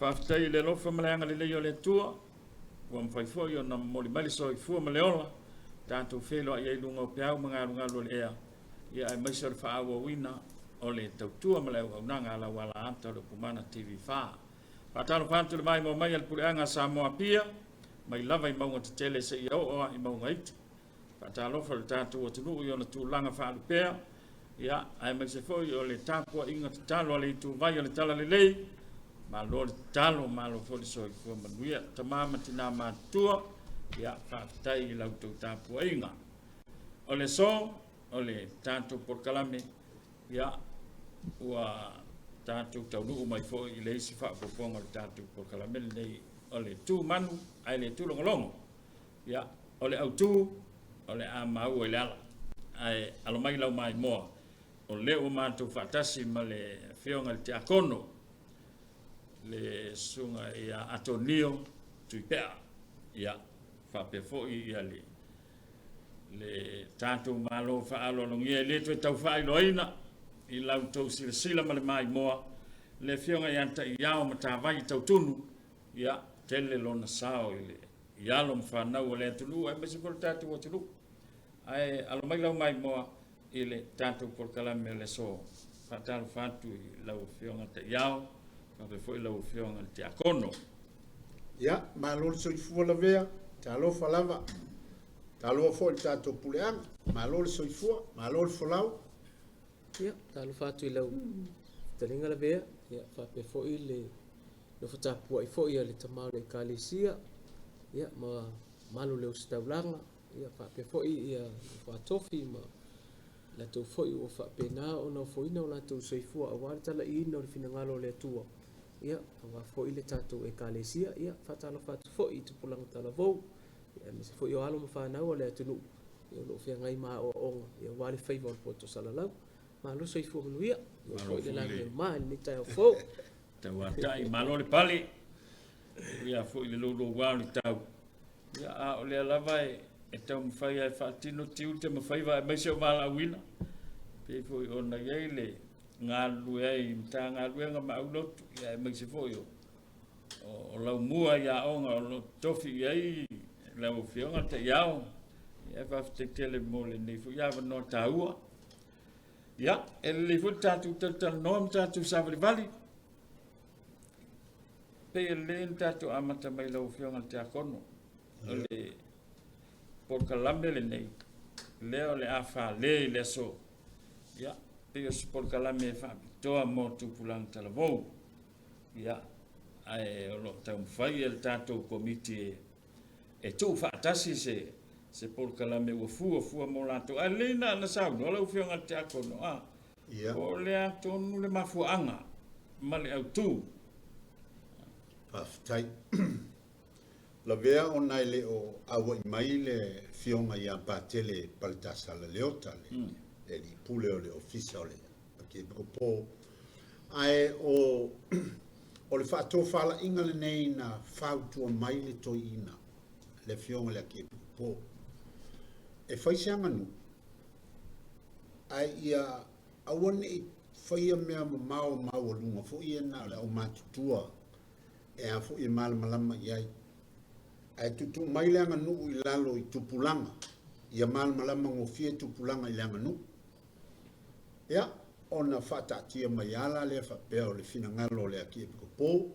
Faafetai i le alofa ma le agalelei o le Atua, ua mafai foi ona momoli mai le soifua ma le ola, tatou feiloai ai i luga o peau ma galugalu o le ea, ia aemaise o le faaauauina o le tautua ma le auaunaga a lau alaata o le Upumana TV4. Faatalofa atu i le maimoa mai a le Puleaga a Samoa Apia, mai lava i mauga tetele seia oo lava i mauga iti. Faatalofa i le tatou atunuu i ona tulaga faalupea, ia, aemaise foi o le tapuaiga tatalo a le ituvai o le Talalelei. Malo le tatalo, malo foi le soifua manuia. Tama ma tina matutua, ia, faafetai i la outou tapuaiga. O le aso, o le tatou polokalame, ia, ua tatou taunuu mai foi i le isi faaopoopoga o le tatou polokalame lenei o le tu manu ae le tūlogologo. Ia, o le autu, o le a maua i le ala. Ae alo mai lau maimoa, o lea ua matou faatasi ma le Afioga i le Tiakono, le Susuga ia Atonio Tuipea. Ia, faapea foi ia le, le tatou Malo faaaloalogia e le toe tau faailoaina i la outou silasila ma le maimoa, le Afioga ia Taiao Matavai Tautunu, ia, tele lona sao i le i alo ma fanau o le atunuu aemaise foi le tatou atunuu. Ae alo mai lau maimoa i le tatou polokalame o le aso. Faatalofa atu i lau Afioga Taiao, faapea foi lau Afioga i le Tiakono. Ia, malo le soifua lavea, talofa lava. Talofa foi i le tatou puleaga, malo le soifua, malo le folau. Ia, talofa atu i lau fetalaiga lavea, ia faapea foi le nofo tapuai foi a le tama o le Ekalesia, ia ma malu o le ositaulaga, ia faapea foi ia nofo a tofi ma latou foi ua faapena ona ofoina o latou soifua aua le talaiina o le finagalo o le Atua, ia aua foi le tatou Ekalesia. Ia faatalofa atu foi i tupulaga talavou, ia aemaise foi o alo ma fanau a le atunuu, ia o lo o feagai ma aoaoga ia aua le faiva o le poto salalau. Malo soifua manuia, maua foi le lagi e mama i lenei taeao fou. Tauatai, malo le pale, ia foi le louloua o le tau. Ia, a o lea lava e, e taumafai e faatino tiute ma faiva aemaise o valaauina, pei foi ona i ai le galulue ai i Matagaluega ma aulotu, ia aemaise foi o, o, o laumua i aoga o lo o tofi i ai lau Afioga Taiao. Ia, faafetai tele mo lenei foi avanoa taua. Ia, e lelei foi le tatou talatalanoa ma tatou savalivali. Pei e lelei ona tatou amata mai lau Afioga i le Tiakono. O le polokalame lenei, lea o le a fale i le aso. Ia, pei o se polokalame e faapitoa mo tupulaga talavou. Ia, ae o lo o taumafai e le tatou komiti e e tuufaatasi se se polokalame ua fuafua mo latou. Ae lelei na, na saunoa lau Afioga i le Tiakono, a, Ia. po o le a tonu le mafuaaga ma le autu. Faafetai. Lavea ona e le o auai mai le Afioga ia Patele Paletasala Leota, le, mm. le alii pule o le Ofisa o le Arkiepikopo. Ae o, o le faatofalaiga lenei na fautua mai le toeaina, le afioga i le Arkiepikopo, e fai se aganuu, ae ia aua ne i faia mea mamao maualuga foi ia na o le aumatutua e a foi e malamalama i ai. Ae tuutuu mai le aganuu i lalo i tupulaga, ia malamalama gofie tupulaga i le aganuu. Ia, ona faataatia mai lava la lea faapea o le finagalo o le Akiepikopo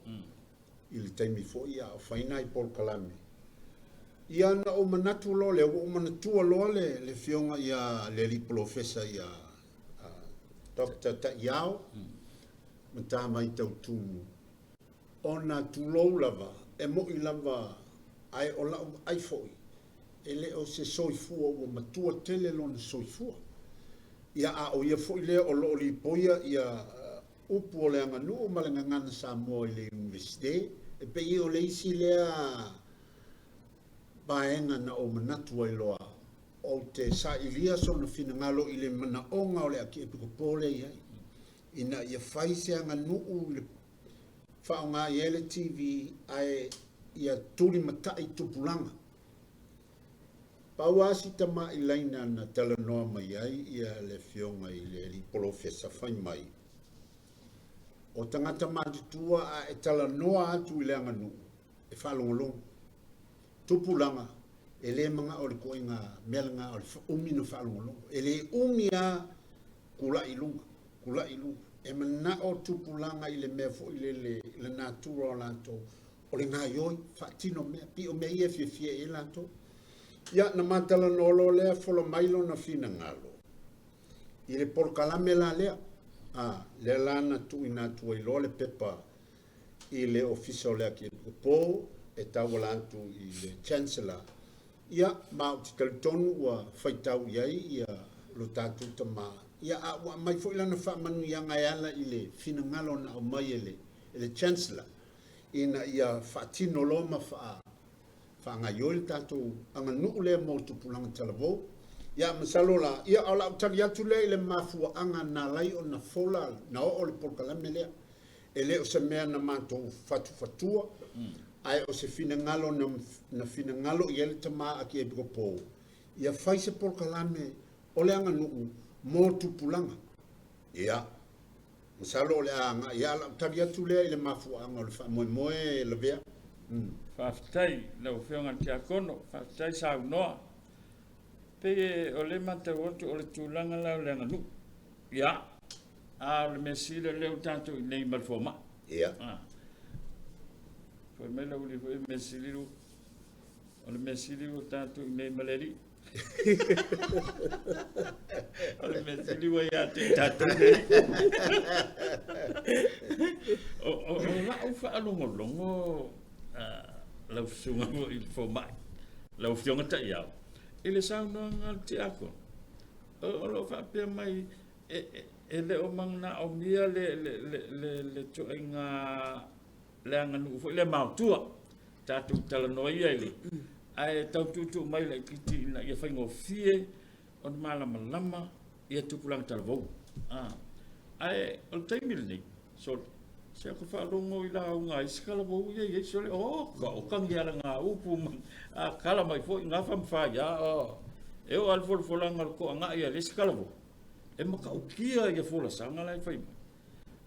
i le taimi foi a o fai nai polokalame. Ia na ou manatu loa lea, ua ou manatua loa le, le afioga ia le alii polofesa ia Doctor Ta'iao Matavai Tautumu, ona tulou lava, e mo'i lava, ae o la'u vaai foi, e le o se soifua ua matua tele lona soifua. Ia, a o ia foi lea o lo o lipoia ia upu o le aganuu ma le gagana Samoa i le Iunivesite, e pei o le isi lea vaega na ou manatu ai loa, ou te sailia sona finagalo i le manaoga o le Akiepikopo lea e i ai, ina ia fai se aganuu i le faaaoga i ai le TV ae ia tulimatai tupulaga. Pau lava si tamai laina na talanoa mai ai ia le afioga i le alii polofesa fai mai, O tagata matutua a e talanoa atu i le aganuu, e faalogologo. Tupulaga, e le manao i le ituaiga mea lena o le umi ona faalogologo. E le umi lava tulai i luga, tulai i luga. E manao tupulaga i le mea foi lele i le natura o latou, o le gaoioi, faatino mea, pei o mea ia e fiafia i ai latou. Ia, na ma talanoa loa lea, fola mai lona finagalo i le polokalame la lea, a, lea la na tuuina atu ai loa le pepa i le Ofisa o le Akiepikopo e tauala atu i le Chancellor, ia, ma ou te talitonu ua faitau i ai ia lo tatou tama, ia, a ua aumai foi lana faamanuiaga e ala i le finagalo na aumai e le, e le Chancellor, ina ia faatino loa ma faa, faagaoioi le tatou aganuu lea mo tupulaga talavou. Ia, masalo la, ia, o lau tali atu lea i le mafuaaga na ala ai ona fola, na oo le polokalame lea. E le o se mea na matou fatufatua, ae o se finagalo na, na finagalo i ai le tama Akiepikopo, ia fai se polokalame o le aganuu mo tupulaga. Ia, masalo o le a agai lava lau tali atu lea i le mafuaaga o le faamoemoe lavea. Faafetai i lau Afioga i le Tiakono, faafetai saunoa. Pei o lea e matau atu o le tulaga la o le aganuu. Ia, a o le mea sili o lea ua tatou i inei ma le fomai. Ia. Ah. Fai mai lau alii foi, mea sili o le mea sili ua tatou i inei ma le alii. O le mea sili ua ia te i tatou nei. O lau faalogologo lau susuga foi i le fomai, lau Afioga Ta'iao, i le saunoaga a le tiakono, o lo o faapea mai e le o manaomia le ituaiga le aganuu foi lea maotua, tatou talanoa ia i le, ae tau tuutuu mai laitiiti ina ia faigofie ona malamalama ia tupulaga talavou. Ae o le taimi lenei, sole, se ou te faalogo i lauga a isi talavou ia e i ai, sole, oka, oka ni alaga upu ma a tala mai foi gafa ma faia, e oo lava i le folafolaga o le toagai a le isi talavou, e matautia ia folasaga la e fai mai.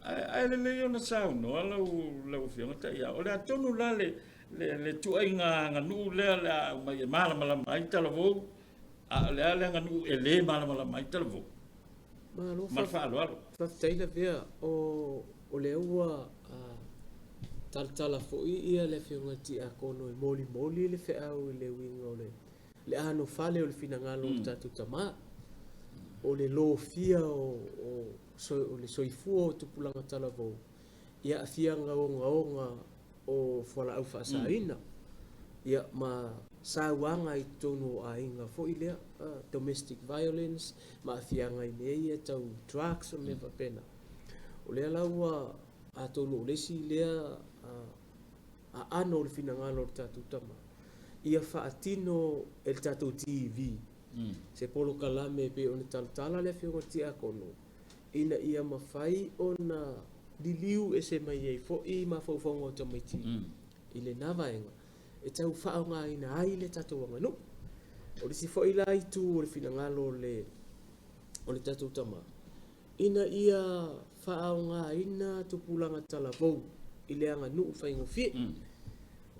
Ae lelei ona saunoa lau lau Afioga Ta'iao, o le a tonu la le le ituaiga aganuu lea o le a aumai e malamalama ai talavou, a o le a le aganuu e le malamalama ai talavou? Malo Ma le faaaloalo. Faafetai Lavea, o lea ua talatala foi ia le Afioga i le Tiakono e molimoli le feau i le uiga o le anofale o le finagalo o le tatou tama, o le lofia o o le soifua o tupulaga talavou i aafiaga ogaoga o fualaau faasaina, ia ma sauaga i totonu o aiga foi lea, domestic violence ma aafiaga i mea ia tau drugs ma mea faapena. O lea la ua, atonu o le isi lea aano o le finagalo o le tatou tama, ia faatino e le tatou TV se polokalame e pei ona talatala le Afioga i le Tiakono, ina ia mafai ona liliu ese mai ai foi mafaufauga o tamaiti i lena vaega e tau faaaogaina ai le tatou aganuu. O le isi foi la itu o le finagalo o le tatou tama, ina ia faaaogaina tupulaga talavou i le aganuu faigofie.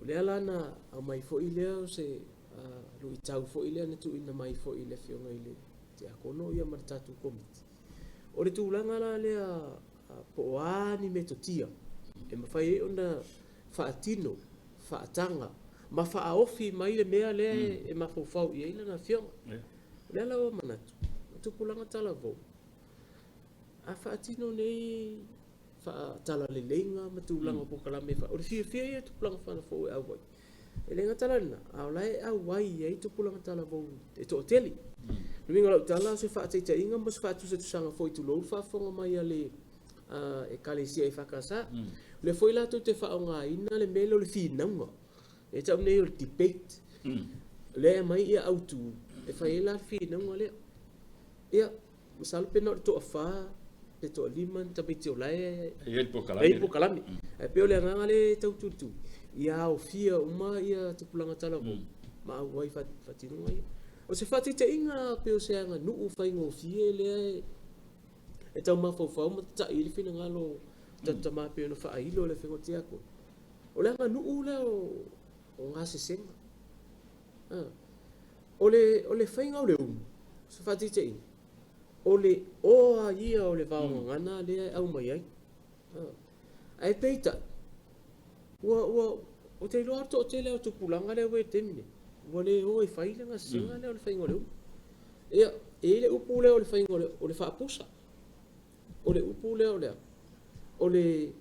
O lea la na aumai foi lea o se luitau foi lea na tuuina mai foi i le Afioga i le Tiakono ia ma le tatou Komiti. O le tulaga la lea po o a ni metotia e mafai ai ona faatino, faataga ma faaofi mai le mea lea e mafaufau i ai lana afioga. O lea la ua manatu, o tupulaga talavou, a faatino nei faatalaleleiga ma tulaga o polokalame, o le fiafia ia o tupulaga talavou e auai. E le gata la i lena, a o la e auai i ai tupulaga talavou e toatele. O le uiga o lau tala, o se faataitaiga ma se faatusatusaga foi tulou le faafofoga mai a le Ekalesia EFKS. O lea foi latou te faaaogaina le mea lea o le finauga, e tau nei o le debate. O lea e aumai ia autu e fai ai la le finauga lea. Ia, masalo pe na o le toafa pe toalima ni tamaiti o la e i ai le polokalame. Ae pei o le agaga lea e tau tulituli, ia aofia uma ia tupulaga talavou ma auai faatinoga ia. O se faataitaiga pei o se aganuu faigofie lea e tau mafaufau ma tatai ai le finagalo tatou tama pei ona faailo le Afioga i le Tiakono, o le aganuu lea o gasesega. O le faiga o le umu, o se faataitaiga, o le oa ia o le vaogagana lea e aumai ai. Ae peitai, ua, ou te iloa lava le toatele o tupulaga lea ua i ai i le taimi lenei, ua le o e fai le gasesega lea o le faiga o le umu. Ia, e i ai le upu lea o le faiga o le faapusa. O le upu lea o le a? O le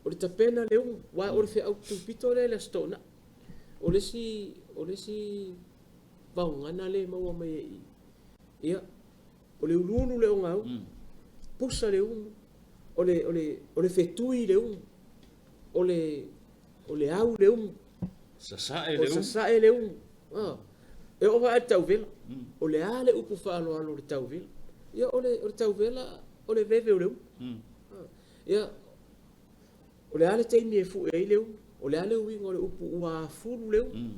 o le tapena le umu, aua o le feau tupito lea i le Aso Toonai. O le isi, o le isi vaogagana lea e maua mai ai i i, ia, o le uluulu le ogaumu, pusa le umu, o le, o le, o le fetui le umu, o le, o le au le umu, Sasae le umu. Sasae le umu. E oo lava i le tauvela. O le a le upu faaaloalo o le tauvela? Ia, o le, o le tauvela, o le veve o le umu. Ia, o le a le taimi e fue ai le umu? O le a le uiga o le upu ua afulu le umu?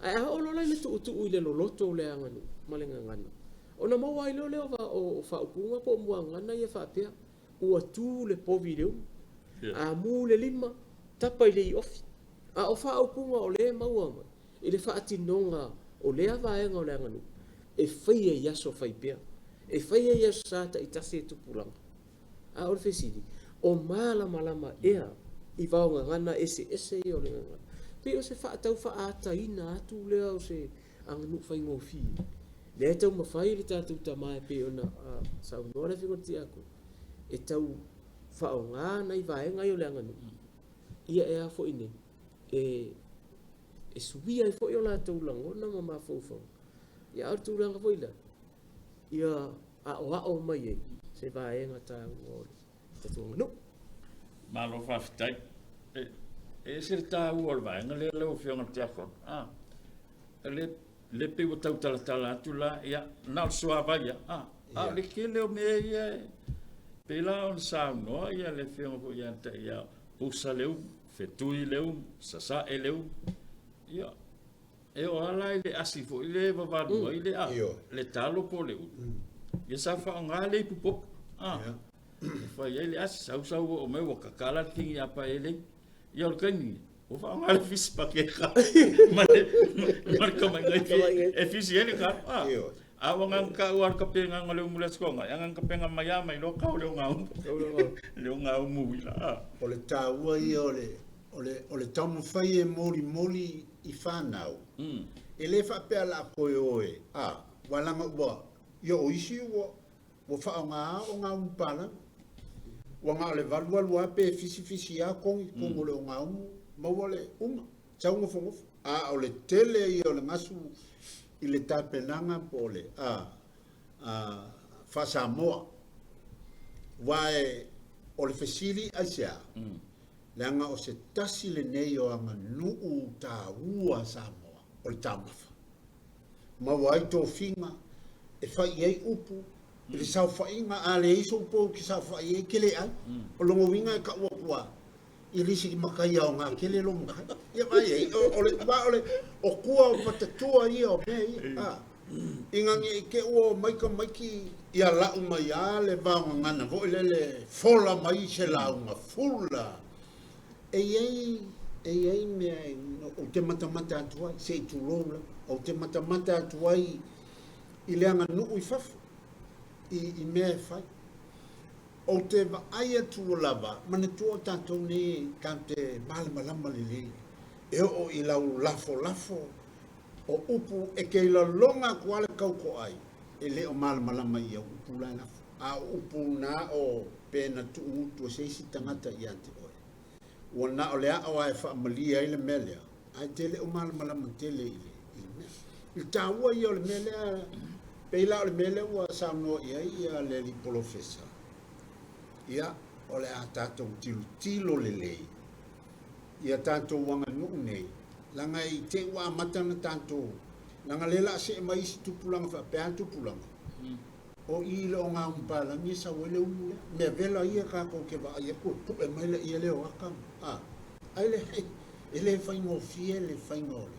Ae a oo loa la ina tuutuu i le loloto o le aganuu ma le gagana, ona maua ai loa lea o faaupuga po o muagagana ia faapea, ua tu le povi i le umu, a mu le lima, tapa i le iofi. A o faaupuga o lea e maua mai i le faatinoga o lea vaega o le aganuu, e faia i aso faipea, e faia i aso sa taitasi e tupulaga. A o le fesili, o malamalama ea i vaogagana eseese ia o le gagana? Pei o se faatau faaataina atu lea o se aganuu faigofie, lea e taumafai le tatou tama e pei ona saunoa le Afioga i le Tiakono, e tau faaaoga nai vaega ia o le aganuu, ia e a foi nei, e suia ai foi o latou lagona ma mafaufauga. Ia a o le tulaga foi lea, ia aoao mai ai se vaega taua o le tatou aganuu. Malo faafetai. E ese le taua o le vaega lea lau Afioga i le Tiakono. Le, le pei ua tau talatala atu la, ia, na o le suavai lava. A, a o le tele o mea ia e pei la ona saunoa ia le Afioga foi ia Taia, pusa le umu, fetui le umu, sasae le umu. Ia, e oo lava la i le asi foi lea e vavalu ai le, a, le talo po o le ulu. Ia sa faaaoga le ipu popo. A, e fai ai le asi, sau sau oo mai ua kakala le tigi apa e le. Ia o le taimi, ua faaaoga le fisi pakeka ma le ma le tamaitai e fisi ai le talo. A, a ua ngang kau al kapenga le umu le skonga, ya ngang kapenga mai a mai lo kau le ngau. Le ngau mu ila. A. O le taua ia o le o le o le taumafai e molimoli i fanau. E le faapea la koe oe, a, ua laga ua, ia o isi ua ua faaaoga ogaumu palagi. Ua na o le valuvalu lava pe fisifisi lava kogi totonu o le ogaumu maua le uma, sau nofonofo. A o le tele ia o le gasu i le tapenaga po o le a, a, faa-Samoa. Aua e, o le fesili aisea? Leaga o se tasi lenei o aganuu taua a Samoa, o le taumafa. Maua ai tofiga e fai i ai upu i le saofaiga, a leai sou pou e te saofai ai, e te le ai. O lona uiga e tau atu lava i le isi matai aoga tele lou matai. Ia vaai ai, o le, aua o le, o tua o patatua ia o mea ia. A, ina ne i te i ua omai tamaiti ia lau mai lava le vaogagana foi lele fola mai se lauga fula. E i ai, e i ai mea ou te matamata atu ai, se i tulou lava, ou te matamata atu ai i le aganuu i fafo, i, i mea e fai. Ou te vaai atu lava, manatua o tatou nei tatou te malamalama lelei, e oo i lau lafolafo o upu e te lalona atu lava le tautoai, e le o malamalama i au upu la e lafo. A o upu na o pe na tuugutu e se isi tagata ia te oe. Ua na o le ao lava e faamalie ai le mea lea, ae te le o malamalama tele i le, i le mea. I le taua ia o le mea lea, pei la o le mea lea ua saunoa i ai ia le alii polofesa, ia, o le a tatou tilotilo lelei ia tatou aganuu nei, leaga i te i ua amata ona tatou, leaga lea o le a see mai isi tupulaga faapea lava tupulaga, o i i le ogaumu palagi e sau ai le umu lea. Mea vela ia tatou te vaai atu e pue mai le ia lea o ata, a, ae le, e le faigofie le faiga o le,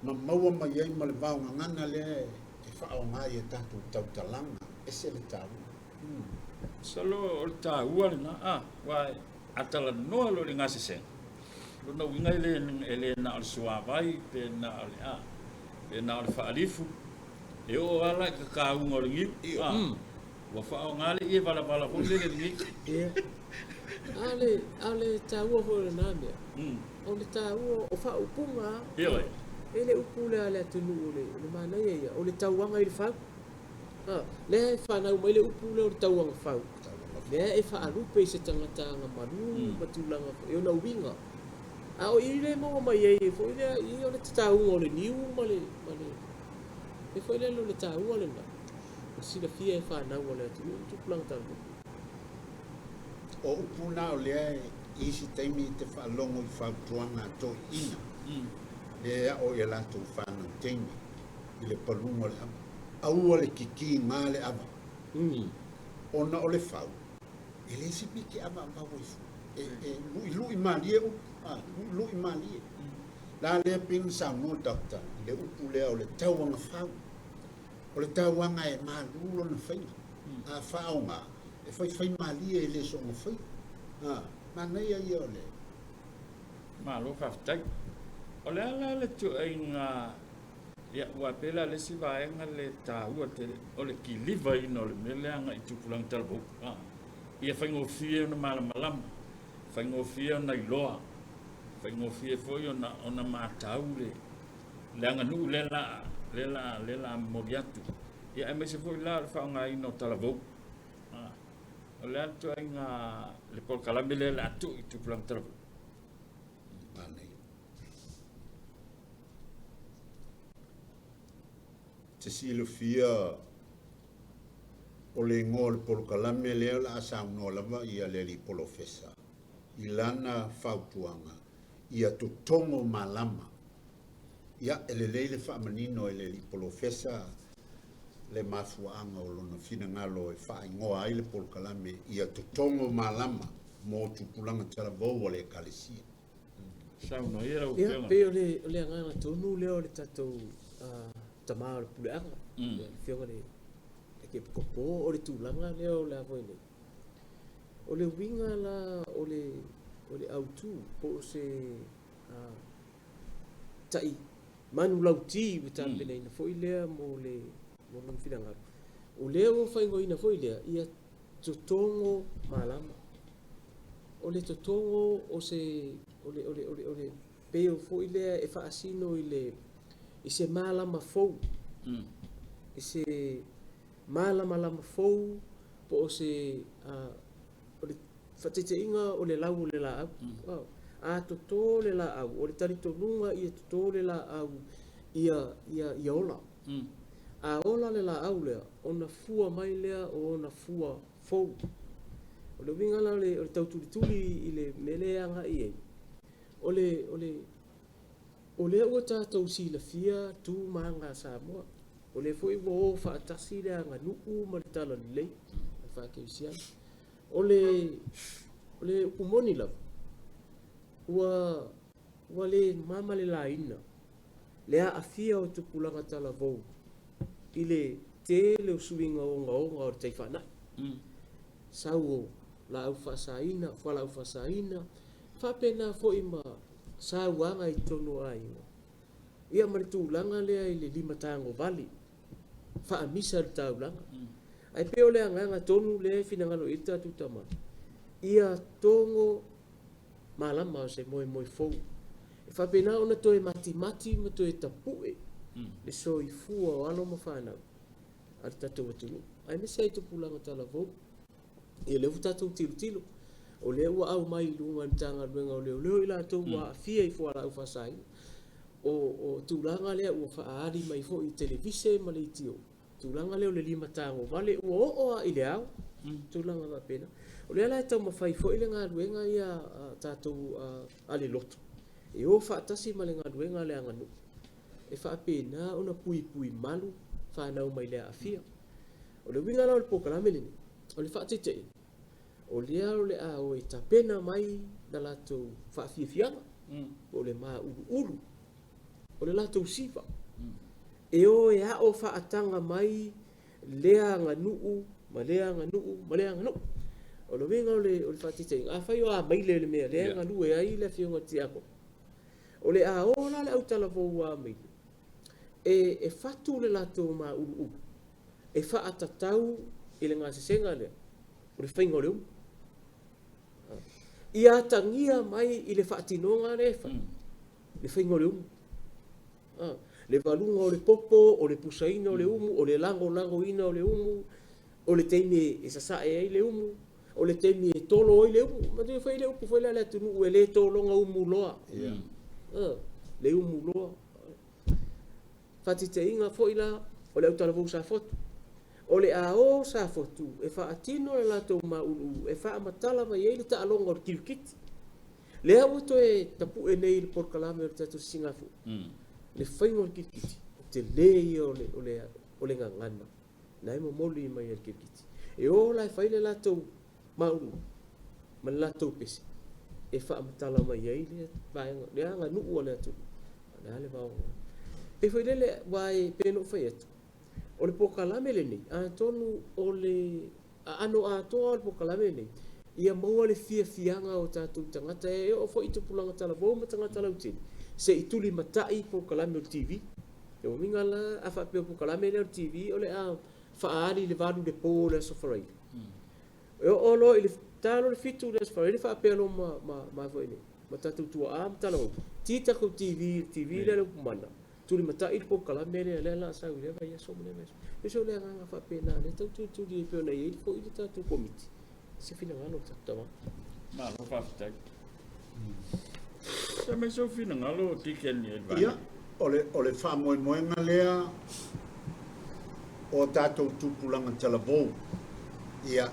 ma maua mai ai ma le vaogagana lea e faaaoga i a tatou tautalaga, ese le taua. Masalo o le taua lena, a, aua a talanoa loa i le gasesega, o lona uiga e le, e le na o le suavai pe na o le a, pe na o le faalifu, e oo lava la i kakauga o le niu, a, ua faaaoga le ie valavala foi lele i le niu. Ia. A o le, a o le taua foi o lena mea, o le taua o faaupuga lava. Ioe. E le upu lea a le atunuu o le, o le manaia ia, o le tauaga i le fau. A, lea e fanau mai le upu lea o le tauaga fau, lea e faalupe i se tagata agamalu ma tulaga foi, i ona uiga. A o i lea e maua mai ai foi lea i o le tatauga o le niu ma le, ma le, e foi lea o le taua lena, o silafia e fanau a le atunuu ma tupulaga talavou. O upu na o lea i isi taimi e te faalogo i fautuaga a toeaiina, lea e ao i a latou fanau teine i le paluga o le ava. Aua le kikiga le ava, ona o le fau, e leai se mea e te avaavau ai fua. E, e luʻiluʻi malie upu, a, luʻiluʻi malie. La lea pei ona saunoa Doctor i le upu lea o le tauaga fau. O le tauaga e malu lona faiga. A faaaoga, e faifai malie e le soona faia. A, manaia ia o le. Malo faafetai. O le a la le ituaiga Ia, aua pei la le isi vaega le taua tele, o le kilivaina o le mea lea agai i tupulaga talavou. A, ia faigofie ona malamalama, faigofie ona iloa, faigofie foi ona, ona matau le, le aganuu lea la, lea la, lea la momoli atu. Ia, aemaise foi la o le faaaogaina o talavou. A, o le a le ituaiga, le polokalame lea o le a tuu i tupulaga talavou? Manaia. Te silafia o le igoa o le polokalame lea o le a saunoa lava ia le alii polofesa i lana fautuaga ia totogo malama. Ia, e lelei le faamanino e le alii polofesa le mafuaaga o lona finagalo e faaigoa ai le polokalame ia totogo malama mo tupulaga talavou a le Ekalesia. Saunoa ia lau Ia, Afioga. pei o le, o le agaga tonu lea o le tatou tama o le puleaga, le Afioga i le Arkiepikopo, o le tulaga lea o le a foi nei. O le uiga la o le, o le autu po o se tai manulauti ua tapenaina foi lea mo le, mo lona finagalo, o lea ua faaigoaina foi lea, ia totogo malama. O le totogo o se, o le, o le, o le, o le pei o foi lea e faasino i le, i se malama fou, i se malamalama fou po o se, o le faataitaiga o le lau o le laau. A toto le laau, o le talitonuga ia toto le laau ia, ia, ia ola. A ola le laau lea, ona fua mai lea o ona fua fou. O le uiga la o le tautulituli i le mea lea e agai i ai, o le, o le, o lea ua tatou silafia tu ma aga a Samoa. O lea foi ua o faatasi le aganuu ma le talalelei a le faakerisiano. O le, o le upu moni lava, ua, ua le mama le laina le aafia o tupulaga talavou i le tele o suiga ogaoga o le tai faanai. Sau o laau faasaina, fualaau faasaina, faapena foi ma sauaga i totonu o aiga. Ia ma le tulaga lea i le limatagovale, faamisa le taulaga. Ae pei o le agaga tonu lea e finagalo i ai le tatou tama, ia togo malama o se moemoe fou, e faapena ona toe matimati ma toe tapue le soifua o alo ma fanau a le tatou atunuu, aemaise ai tupulaga talavou. Ia lea ua tatou tilotilo, o lea ua aumai i luga e le Matagaluega o Leoleo i latou ua aafia i fualaau faasaina. O, o tulaga lea ua faaali mai foi i televise ma leitio, tulaga lea o le limatagovale ua oo lava i le ao, tulaga faapena. O lea la e taumafai foi le galuega ia a tatou a le lotu, e o faatasi ma le galuega a le aganuu, e faapena ona puipui malu fanau mai le aafia. O le uiga la o le polokalame lenei, o le faataitaiga, o lea o le a o e tapena mai na latou faafiafiaga, po o le mauluulu, o le latou siva, e o e ao faataga mai lea aganuu ma lea aganuu ma lea aganuu. O le uiga o le, o le faataitaiga, afai o Amaile le mea lea e galue ai le afioga i le Tiakono, o le a o la le autalavou a Amaile e, e fatu le latou mauluulu e faatatau i le gasesega lea o le faiga o le umu. Ia atagia mai i le faatinoga lea e fai, le faiga o le umu. Le valuga o le popo, o le pusaina o le umu, o le lagolagoina o le umu, o le taimi e sasae ai le umu, o le taimi e tolo ai le umu. Manatua foi le upu foi lea a le atunuu e le tologa umu loa. Le umu loa. Faataitaiga foi la, o le autalavou Safotu. O le a o Safotu e faatino le latou mauluulu e faamatala mai ai le taaloga o le kirikiti. Lea ua toe tapue nei i le polokalame o le tatou sisigafua, le faiga o le kirikiti, o le tele ia o le, o le, o le gagana na e momoli mai e le kirikiti. E o la e fai le latou mauluulu ma le latou pese e faamatala mai ai lea vaega, le aganuu a le atunuu, o le a le vaoga. Pei foi lele, aua e pei ona ou fai atu, o le polokalame lenei, atonu o le aano atoa o le polokalame lenei, ia maua le fiafiaga o tatou tagata, e oo foi i tupulaga talavou ma tagata lautele, se i tulimatai polokalame o le TV. O lona uiga la, a faapea o le polokalame lea o le TV o le a faaali i le 8 i le po o le Aso Faraile, E oo loa i le ta loa le 7 i le Aso Faraile faapea loa ma, ma, ma foi nei, ma tatou tuaa ma talavou, ti tatou TV i le TV lea le Upumana, tulimatai le polokalame lea, lea la a sau i lea vaiaso ma lea vaiaso. E pei o le agaga faapena lea tau tulituli ai pei ona i ai foi le tatou Komiti, se finagalo o le tatou tama. Malo faafetai. Fai mai sou finagalo Deacon i le vaega. Ia, o le, o le faamoemoega lea o a tatou tupulaga talavou. Ia,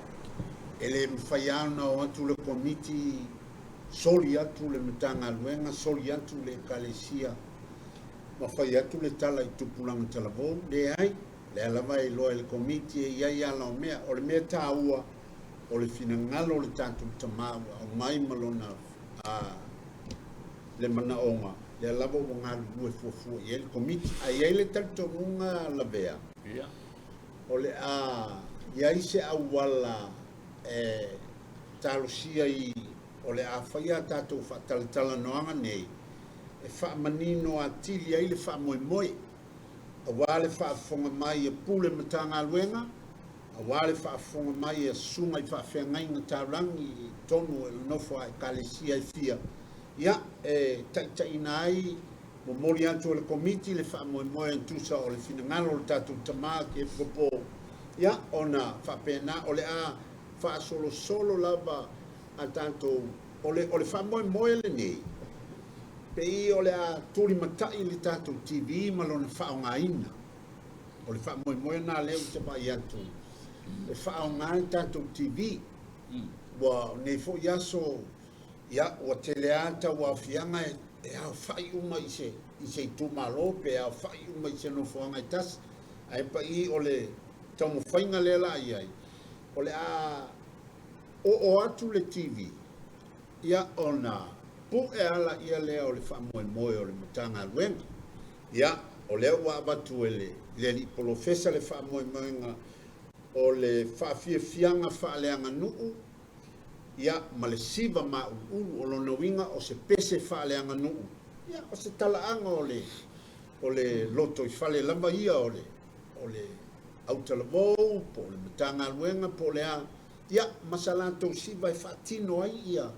e le mafai lava ona o atu le Komiti soli atu le Matagaluega, soli atu le Ekalesia ma fai atu le tala i tupulaga talavou. Leai, lea lava e iloa e le Komiti e i ai ala o mea. O le mea taua, o le finagalo o le tatou Tama ua aumai ma lona a le manaoga, lea lava ua galulue fuafua i ai le Komiti. Ae i ai le talitonuga lavea, o le a i ai se auala e talosia i o le a faia a tatou faatalatalanoaga nei e faamanino atili ai le faamoemoe aua le faafofoga mai a Pule Matagaluega, aua le faafofoga mai a susuga i faafeagaiga taulagi i totonu o nofo a Ekalesia e fia, ia, e taitaiina ai, momoli atu e le Komiti le faamoemoe e tusa o le finagalo o le tatou Tama ke Popo, ia, ona faapena o le a faasolosolo lava a tatou, o le, o le faamoemoe lenei, pei o le a tulimatai le tatou TV ma lona faaaogaina. O le faamoemoe lena lea ou te vaai atu e faaaoga le tatou TV. Ua o nei foi aso, ia, ua tele lava tauaofiaga e, e aofai uma i se, i se itumalo pe aofai uma i se nofoaga e tasi. Ae pa'i o le taumafaiga lea la i ai, o le a oo atu le TV, ia ona pu'e ala ia lea o le faamoemoe o le Matagaluega. Ia, o lea ua avatu e le, le alii polofesa le faamoemoega o le faafiafiaga faaleaganuu, ia, ma le siva mauluulu. O lona uiga, o se pese faaleaganuu, ia, o se talaaga o le, o le lotoifale lava ia o le, o le autalavou, po o le Matagaluega, po o le a, ia, ma sa latou siva e faatino ai ia,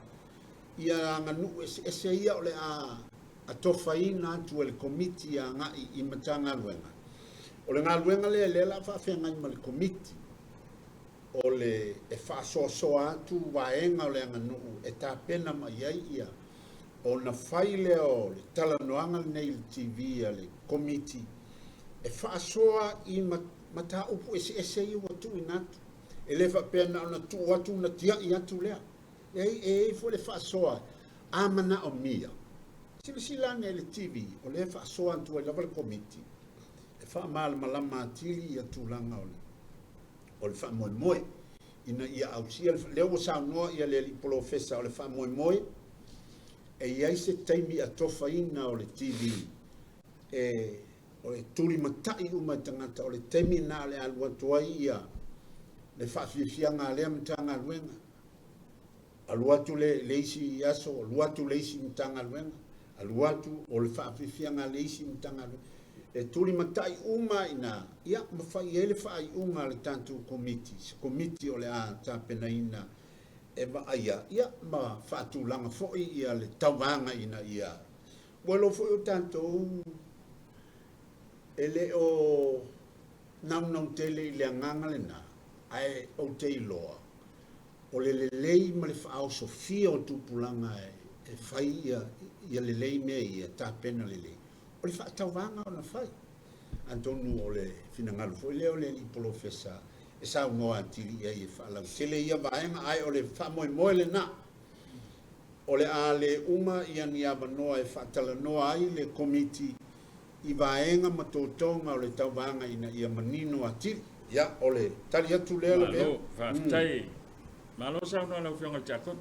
ia aganuu eseese ia o le a atofaina atu e le Komiti agai i Matagaluega. O le galuega lea lea la faafeagai ma le Komiti o le e faasoasoa atu vaega o le aganuu e tapena mai ai ia ona fai lea o le talanoaga lenei i le TV a le Komiti e faasoa i mataupu eseese ia ua tuuina atu. E le faapea na ona tuu atu ona tiai atu lea. Leai, e i ai foi le faasoa a manaomia. Silasila ane i le TV, o lea e faasoa atu ai lava le Komiti e faamalamalama atili ia tulaga o le, o le faamoemoe ina ia ausia le, lea ua saunoa ia le alii polofesa o le faamoemoe e i ai se taimi atofaina o le TV e o le tulimatai uma e tagata o le taimi lena o le alu atu ai ia le le faafiafiaga a lea Matagaluega, alu atu le, le isi aso, alu atu le isi Matagaluega, alu atu o le faafiafiaga a le isi Matagaluega. E tulimatai uma i ina, ia, ma fai ai le faaiuga a le tatou Komiti, se Komiti o le a tapenaina e vaaia, ia, ma faatulaga foi ia le tauvaga ina ia ua iloa foi o tatou e le o naunau tele i le agaga lena, ae ou te iloa o le lelei ma le faaosofia o tupulaga e fai ia, ia lelei mea ia, tapena lelei, o le faatauvaga ona fai. Atonu o le finagalo foi lea o le alii polofesa e saunoa atili i ai e faalautele ia vaega, ae o le faamoemoe lena, o le a le uma ia ni avanoa e faatalanoa ai le Komiti i vaega ma totoga o le tauvaga ina ia manino atili. Ia, o le tali atu lea Lavea. Malo, faafetai. Malo saunoa lau Afioga i le Tiakono.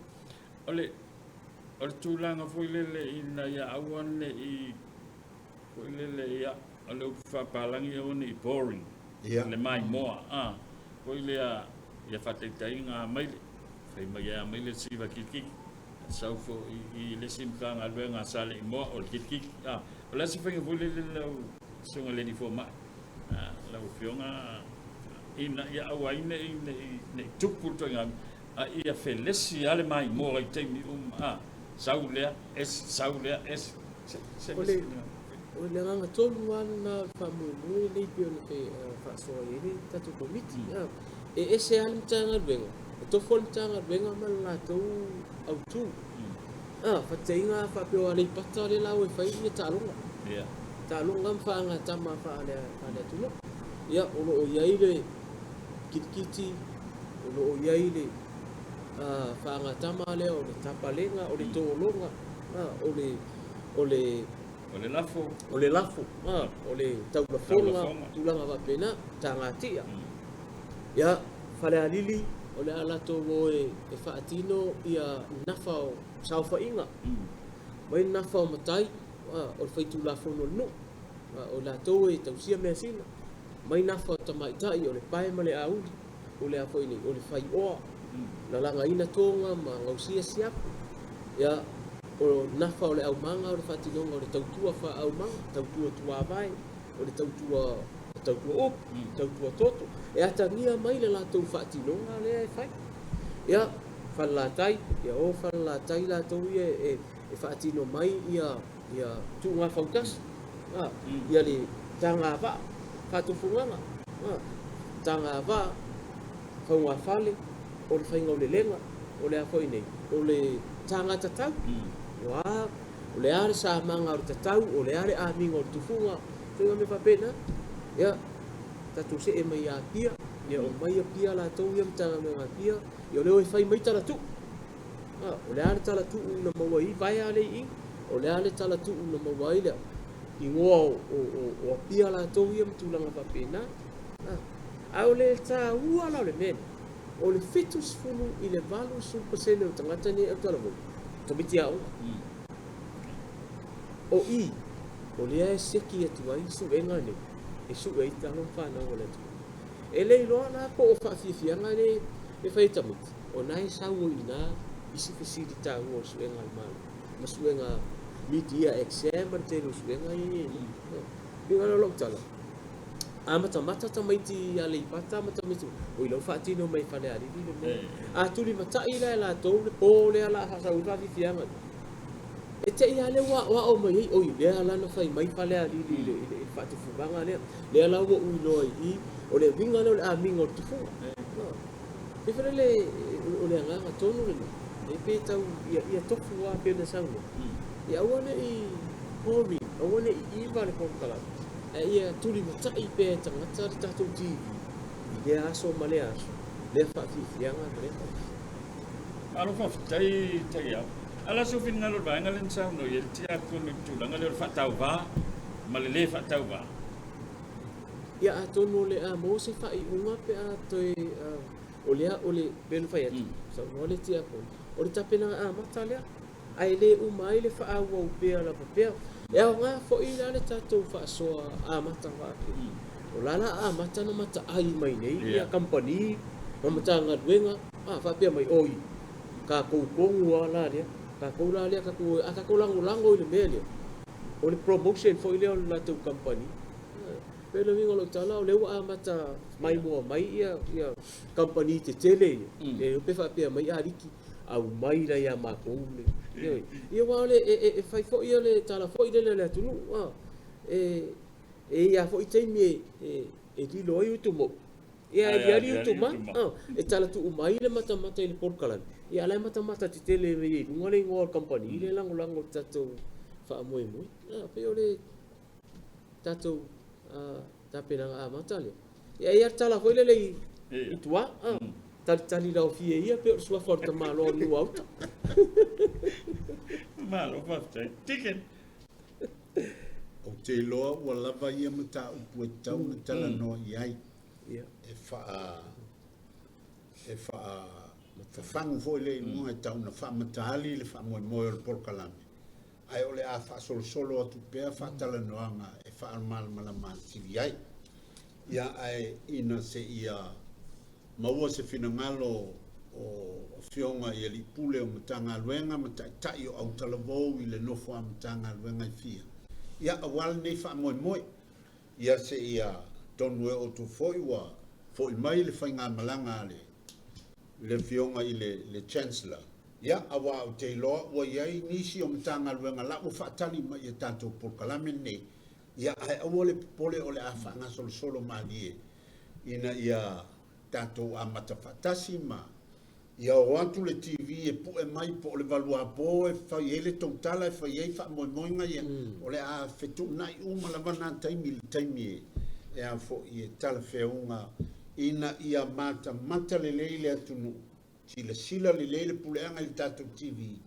O le, o le tulaga foi lele ina ia aua ne i, foi lele, ia, o le upu faapalagi aua ne i boring. Ia. Le maimoa, a, foi lea, ia faataitaiga a maile, fai mai a maile le siva kilikili, sau foi i le isi Matagaluega a Saleimoa o le kilikili, a, o le a se faiga foi lele lau Susuga i le Alii Fomai, lau Afioga, ina ia aua ai ne i, ne i, ne i tupu le ituaiga mea, a ia felesi lava le maimoa i taimi uma, a, sau lea, ese, sau lea, ese. Se, se, O le, o le agaga tonu lava lena o le faamoemoe lenei pei ona faasoa i ai le tatou Komiti. E ese lava le Matagaluega, e tofu lava le Matagaluega ma le latou autu. Faataitaiga a faapea o Aleipata lea la ua e fai ia taaloga. Taaloga ma faagatama faale-atunuu. Ia, o lo o i ai le kilikiti, o lo o i ai le faagatama lea o le tapalega, o le tologa, o le, o le, O le lafo. O le lafo, o le taulafoga, tulaga faapena, tagatia. Ia, Falealili, o le a latou o e faatino ia nafa o saofaiga, mai le nafa o matai, o le faitulafono o le nuu, o latou e tausia measina, mai nafa o tamaitai, o le pae ma le auli, o le a foi nei, o le faioa, lalagaina toga ma gausia siapo. Ia, o nafa o le aumaga o le faatinoga o le tautua faaaumaga, tautua tuavae, o le tautua, tautua upu, tautua toto. E atagia mai le latou faatinoga lea e fai. Ia, Falelatai, ia o Falelatai latou ia e, e faatino mai ia, ia tuuga fautasi, a, ia le tagavaa, faatufugaga, a, tagavaa, faugafale, o le faiga o le lega, o le a foi nei, o le taga tatau. O a, o le a le samaga o le tatau, o le a le amiga o le tufuga, ituaiga mea faapena. Ia, tatou see mai ia Apia, ia omai Apia latou ia Matagaluega a Apia, ia o lea e fai mai talatuu. A, o le a le talatuu na maua ai vaea lea i i, o le a le talatuu na maua ai le igoa o, o, o, o Apia latou ia ma tulaga faapena. A, a o le taua la o le mea lea, o le 70 i le 80% o tagata nei autalavou, tamaiti aoga. O i, o lea e seki atu ai suega nei, e sue ai talo ma fanau a le atunuu. E le iloa la po o faafiafiaga lea e fai e tamaiti, o na e sau ai i ina isi fesili taua o le suega a le Malo, ma suega mid-year exam ma le tele o suega ia e i ai nei. Uiga la o lau tala, a matamata tamaiti Aleipata ma tamaiti, oi la ua faatino mai e Falealili le mea. A tulimatai la e latou le po lea la a sau ai le faafiafiaga, e te i lava lea ua aoao mai ai, oi lea la na fai mai Falealili i le, i le, i le faatufugaga lea, lea la ua ou iloa i i, o le uiga lea o le amiga o le tufuga. Pei foi lele o le agaga tonu lena, e pei tau ia, ia tofu lava pei ona saunoa, ia aua ne i boring, aua ne i iva le polokalame, ae ia tulimatai pea e tagata le tatou TV i lea aso ma lea aso, lea faafiafiaga ma lea faafiafiaga. Malo faafetai Tagiau. A o le a sou finagalo i le vaega lea na saunoa i ai le Tiakono i le tulaga lea o le faatauva ma le le faatauva? Ia atonu o le a maua se faaiuga pe a toe, o lea o le, pei ona fai atu, saunoa le Tiakono, o le tapenaga amata lea, ae le uma ai le faaauau pea lava pea. E aoga foi la le tatou faasoa amata faapea. O la la amata ona mataai mai nei ia kamupani ma Matagaluega, a faapea mai, Oi, tatou tonu lava la lea, tatou la lea, tatou, a tatou lagolago i le mea lea, o le promotion foi lea o le latou kamupani. E pei o le uiga o lau tala, o lea ua amata maimoa mai ia, ia kamupani tetele ia, e le iloa pe faapea mai aliki, aumai la ia matou le, ioe. Ia aua o le, e, e, e fai foi o le tala foi lele a le atunuu, a, e, e i ai foi taimi e, e, e lilo ai utu mou. Ia e aliali utu ma, a, e talatuu mai le matamata i le polokalame, ia a la e matamata tetele mai ai i luga le igoa o le kamupani lea e lagolago i le tatou faamoemoe. A, pei o le tatou tapenaga amata lea. Ia e i ai le tala foi lele i, i tua, a, talitali laofie ia pei o le suafa o le tamaloa o le Nuuauta. Malo faafetai. Ticket. Ou te iloa ua lava ia mataupu e tatau ona talanoa i ai. E faa e faafafagu foi le igoa e tau na faamataali le faamoemoe o le polokalame, ae o le a faasolosolo atu pea faatalanoaga e faamalamalama atili ai. Ia, ae ina seia maua se finagalo o Afioga i Alii Pule o Matagaluega ma Taitai o Autalavou i le nofo a Matagaluega e fia, ia, aua lenei faamoemoe. Ia seia tonu e outou foi ua foi mai le faigamalaga a le le Afioga i le le Chancellor, ia, aua ou te iloa ua i ai nisi o Matagaluega la ua faatali mai i a tatou polokalame lenei, ia, ae aua le popole o le a faagasolosolo malie ina ia tatou amata faatasi ma ia oo atu le TV e pue mai po o le valuapo e fai ai le tautala e fai ai faamoemoega ia, o le a fetuunai uma lava na taimi i le taimi e a foi e talafeauga ina ia matamata lelei le atunuu, silasila lelei le puleaga i le tatou TV,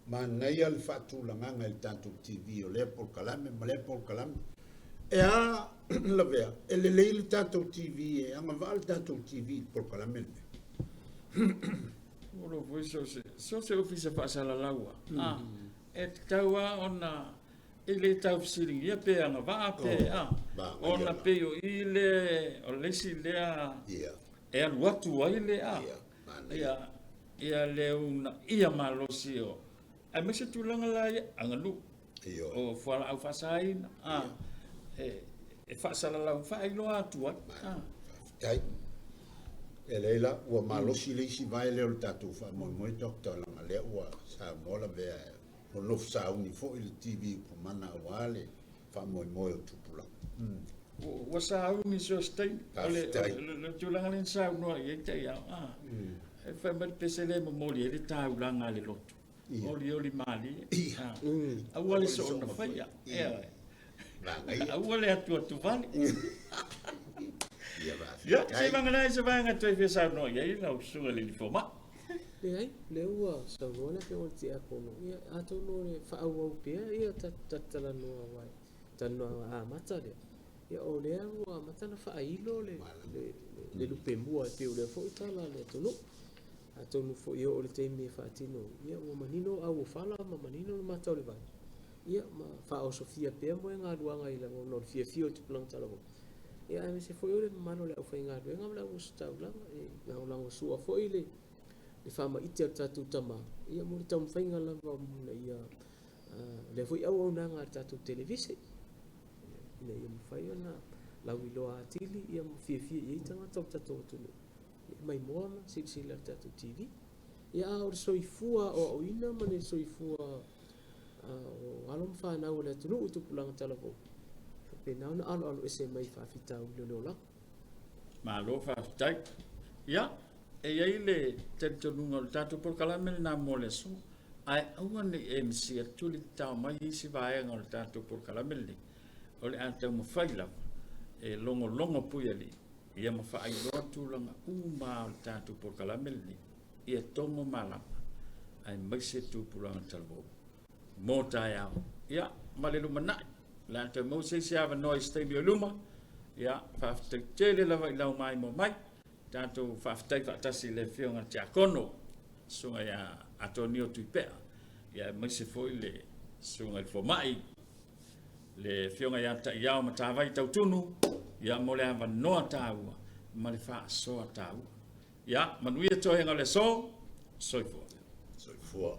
manaia le faatulagaga i le tatou TV o lea polokalame ma lea polokalame. E a lavea, e lelei le tatou TV, e agavaa le tatou TV i le polokalame lenei. Ua foi so se so se ofisa faasalalaua. Ah, e tatau lava ona e le tau fesiligia pe agavaa pe a ona pei o i le o le isi lea e alu atu ai le a ia ia le uunaia malosi o aemaise tulaga la ia aganuu o fualaau faasaina a e faasalalau faailoa atu ai. Faafetai. E leai la, ua malosi le isi vae lea o le tatou faamoemoe, Doctor, leaga lea ua saunoa lavea ua nofo sauni foi le TV Upumana aua le faamoemoe o tupulaga. Ua sauni so se taimi. O le tulaga lea na saunoa i ai taiao, e fai mai le pese lea e momoli ai le taulaga a le lotu. Olioli malie. Aua le soona faia. Aua le atuatu vale. Ia, se i vagana ai se vaega toe fia saunoa i ai lau susuga i le alii fomai. Leai, lea ua saunoa le Afioga i le Tiakono, ia, atonu e faaauau pea ia tatou talanoa aua e talanoaga amata lea. Ia, o lea ua amata ona faailo le, le, le lupemua e pei o lea foi tala a le atunuu. Atonu foi e oo i le taimi e faatino ai, ia ua manino auofala ma manino le mata o le vai, ia, ma faaosofia pea moegaluaga i lagona o le fiafia o le tupulaga talavou. Ia, aemaise foi o le mamalu o le aufaigaluega ma le auositaulaga, e lagolagosua foi le le faamaite a le tatou tama, ia mo le taumafaiga lava ina ia lea foi auaunaga a le tatou televise, ina ia mafai ona lauiloa atili ia ma fiafia i ai tagata o le tatou atunuu, ia maimoa ma silasila i le tatou TV. Ia, a o le soifua aoaoina ma le soifua o alo ma fanau a le atunuu i tupulaga talavou, e faapena ona aloaloese mai i faafitauli o le olaga. Malo faafetai. Ia, e i ai le talitonuga o le tatou polokalame lena mo le aso, ae aua ne i e misi atu le tatao mai i isi vaega o le tatou polokalame lenei, o le a taumafai lava e logologo puialii ia ma faailoa tulaga uma o le tatou polokalame lenei, ia togo malama, aemaise tupulaga talavou mo taeao, ia, ma le lumanai. O le a toe maua se isi avanoa i se taimi o i luma. Ia, faafetai tele lava i lau maimoa mai. Tatou faafetai faatasi i le Afioga i le Tiakono, Susuga ia Atonio Tuipea, ia aemaise foi le Susuga i le Fomai, le Afioga ia Taiao Matavai Tautunu, ia mo le avanoa taua ma le faasoa taua. Ia, manuia toega o le aso, soifua. Soifua.